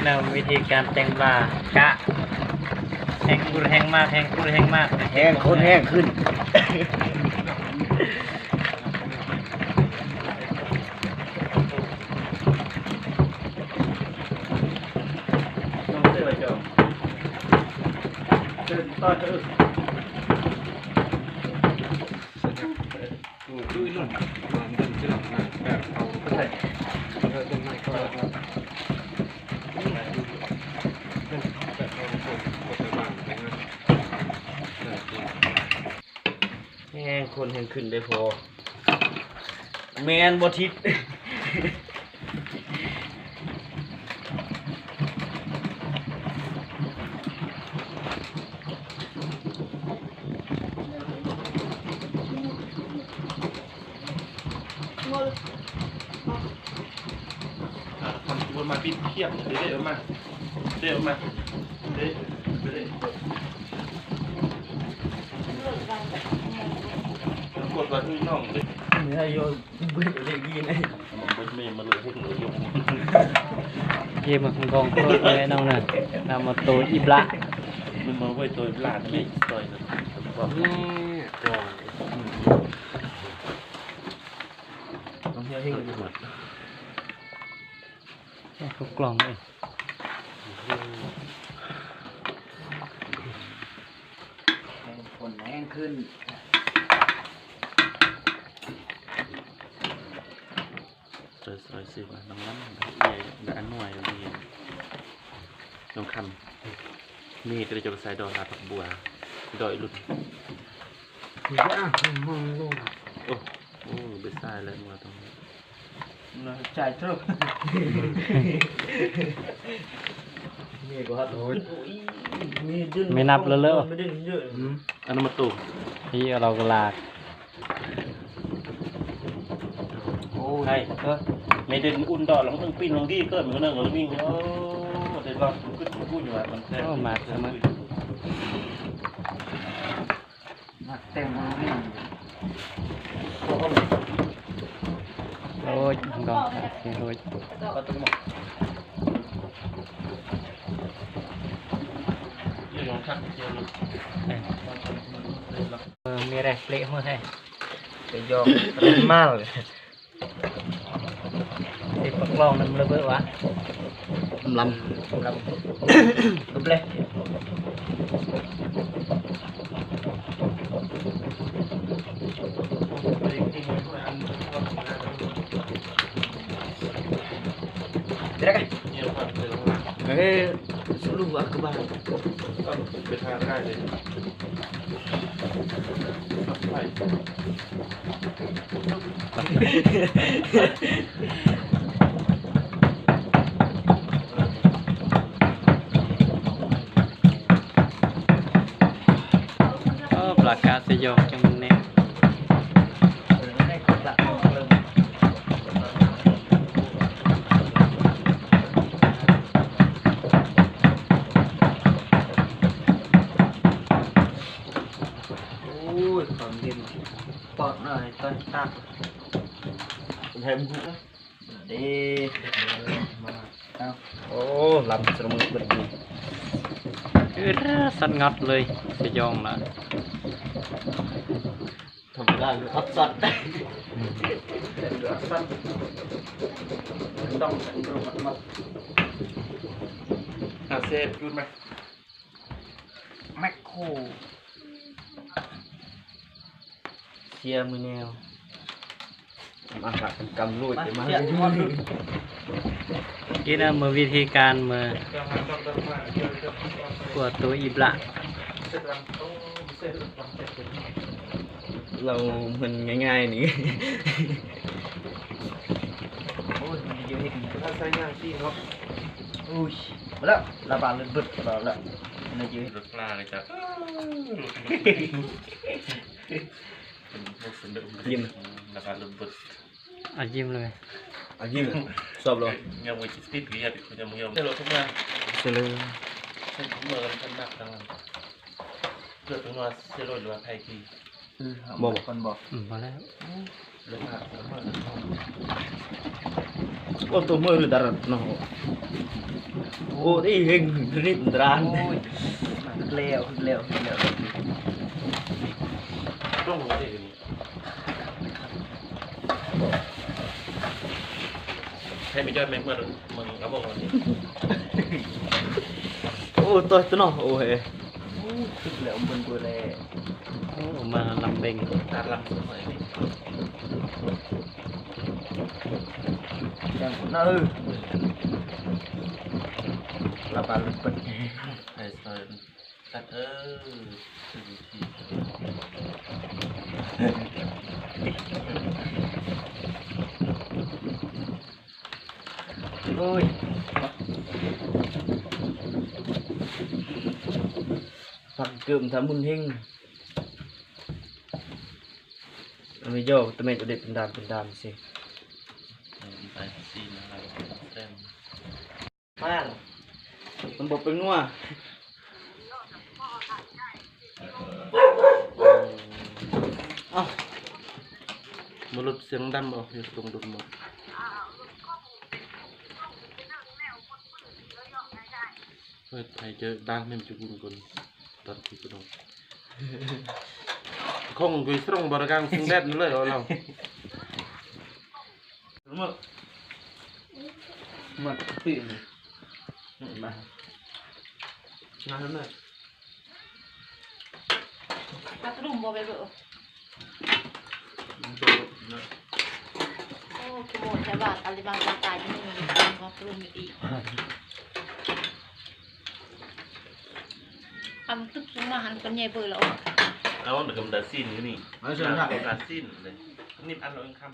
ແລ້ວວິທີການແຕ່ງປາ ກະແຮງຂຸດແຮງມາກ ແຮງຂຸດແຮງມາກ ແຮງຂຸດແຮງຂຶ້ນ. ແຮງຄົນແຮງຂຶ້ນໄດ້ພໍ ແມ່ນບໍ່ທິດ? ອ່າ ຄຳທີ່ເພິ່ນມາປິດພຽບເດ້ ເດ້ອອກມາ ເດ້ ເດ້ ເດ້ ກົດວ່າຄືນ້ອງເດ້ ເບິ່ງເລກນີ້ນະ ເບິ່ງແມ່ມາເລີຍ ເຮັດເລີຍ ເກມມັນກອງໂຕແມ່ນ້ອງນະ ນຳມາໂຕອີບລະ ມັນມາໄວ້ໂຕອີບລະ ແມ່ຊ່ອຍກັນ ແມ່ກອງ ຕ້ອງເຮັດໃຫ້ໝົດ ເອົາກອງເລີຍ ແຮງຄົນແຮງຂຶ້ນ ຊ່ອຍໆ ຊື້ມານ້ອງລຳ ເອື້ອຍ ອັນນ້ອຍດີ ນ້ອງຄຳ ມີແຕ່ເຈົ້າກໍໃສ່ດອກລາຜັກບົວ ດອກລຸນ ໂອ້ ໂອ້ ໄປໃສ່ແລ້ວວ່າຕ້ອງ ຈ່າຍເຕີບ ແມ່ນັບແລ້ວເລີ ອັນນັ້ນມາຕູ້ ທີ່ເຮົາກໍລາກ ໂອ້ຍ ໄດ້ ເອີ ແມ່ເດີນອຸ່ນດອກ ລອງເບິ່ງປີ້ນລອງດີເກີດ ມັນກໍເນີງລອງນີ້ ໂອ້ ໄດ້ລອດ ມັນກຶດ ມັນກູ້ຢູ່ວ່າ ມັນແຊບ ໂອ້ ມາຊະ ມາແຕ່ງ ໂອ້ຍ ດອກ ໂອ້ຍ ເອີ ມີແຣງເປລະ ໄປຢອກ ເປັນມາລ ເຮັດປາກລອງນຳລະເບີດວະ ລຳ ລຳ ລຳເລີຍ ເອີ Allahu Akbar ໄປທາງໄດ້ເລີຍ. ເອີ ປາກາດສະຫຍອງຈັ່ງແນ່. ໂອ້ຍ ຄວາມເຢັນປອດໜ້ອຍ ຕ້ອຍຕັກ ແຮມ ເດ້ ມາ ເອົາ ໂອ້ ລຳສະເໝີເບິດນີ້ ອືດ ສັດງອດເລີຍ ສະຫຍອງລະ ທຳມະດາຄືຮອດຊັດ ຮອດຊັດ ຕ້ອງ ອາເຊບ ຢຸດໄໝ? ແມັກໂຄ ເຊຍມືແນວ ມາຫາກຳໂລຍ ມາ ມາ ເຊຍ ນີ້ນະ ເບິ່ງວິທີການເບິ່ງ ກວດໂຕອີບລະ ລາວເພິ່ນງ່າຍໆນີ້ ໂອ້ຍ ມັນຢູ່ເຮັດ ຖ້າໃຊ້ຍ່າງຊີ້ເນາະ ໂອ້ຍ ມາແລ້ວ ລະບາດເລີຍເບິດ ລະບາດແລ້ວ ມັນຢູ່ເຮັດ ລົດລາເລີຍຈ້ະ ຍິມ ລະບາດເລີຍເບິດ ອາ ຍິມເລີຍ ອາ ຍິມ ຊອບເລີຍ ຍັງບໍ່ຕິດເວຍ ຍັງບໍ່ຍອມ ໃສ່ລົດເຂົ້າມາ ໃສ່ເລີຍ ໃສ່ເມືອກັນ ຄັນໜັກທັງນັ້ນ ເກືອບເປັນວ່າເສຍໂລດ ຫຼືວ່າໃຜທີ່ ບໍ່ ບໍ່ ບໍ່ ອືມ ພໍແລ້ວ ໂອ້ ໂຕເມືອຫຼືດາຣັດເນາະ ໂອ້ຍ ເຮັງ ຣິບດານ ໂອ້ຍ ແລ້ວ ແລ້ວ ແລ້ວ ລົງຫົວເດ້ນີ້ ໃຫ້ໄປຈ້ອຍແມ່ເມືອ ເມືອງລຳວົງນີ້ ໂອ້ ໂຕຍ ໂຕເນາະ ໂອ້ຍ ໂອ້ຍ ຂຶ້ນແລ້ວ ເບິ່ງເບິ່ງແລ້ວ ໂອ້ ມາລຳເບັງ ຕາລຳສົດໃໝ່ນີ້ ຈັ່ງເນາະ ເອີ ລະບາດເປີດ ໃຫ້ ໃຫ້ ຕັດ ເອີ ໂອ້ຍ ຜັກເກີມທຳບຸນເຮັງ ອັນນີ້ຢອກຕະເມັດເດັດເປັນດານເປັນດານຊິ ເອີ ມັນໄປຊີນະ ແຊມ ມາ ມັນບໍ່ເປັນງົວ ເອົ້າ ມາຫຼຸດສຽງດັງບໍ່ ຢູ່ຕົງດຸນບໍ່ ເປີດໃຫ້ເຈີດາງແມ່ນຈຸກຸນກົນ ຕອນທີ່ກະດົງ ຄົງກຸຍສຣົງບໍລະກາງຊິງແດດນັ້ນເລີຍເອົາລາວ ມາ ມາຕີນ ມາ ມາ ມາ ປັດລຸມບໍ່ໄປເບິ່ງ ໂອ້ ຂີ້ໂມດແທ້ວ່າ ຕາລິບັງຕາຕາຍ ຍັງມີຄົນມາປະລຸມຢູ່ອີກ ຄຳຕຶກລົງມາຫັ້ນ ກໍແຍ່ເບີລະອອກ ເອົາ ດຽວກຳຕາຊີ້ນຢູ່ນີ້ ມາເຊີນ ຕາຊີ້ນເລີຍ ນີ້ອັນລະເອີງຄຳ.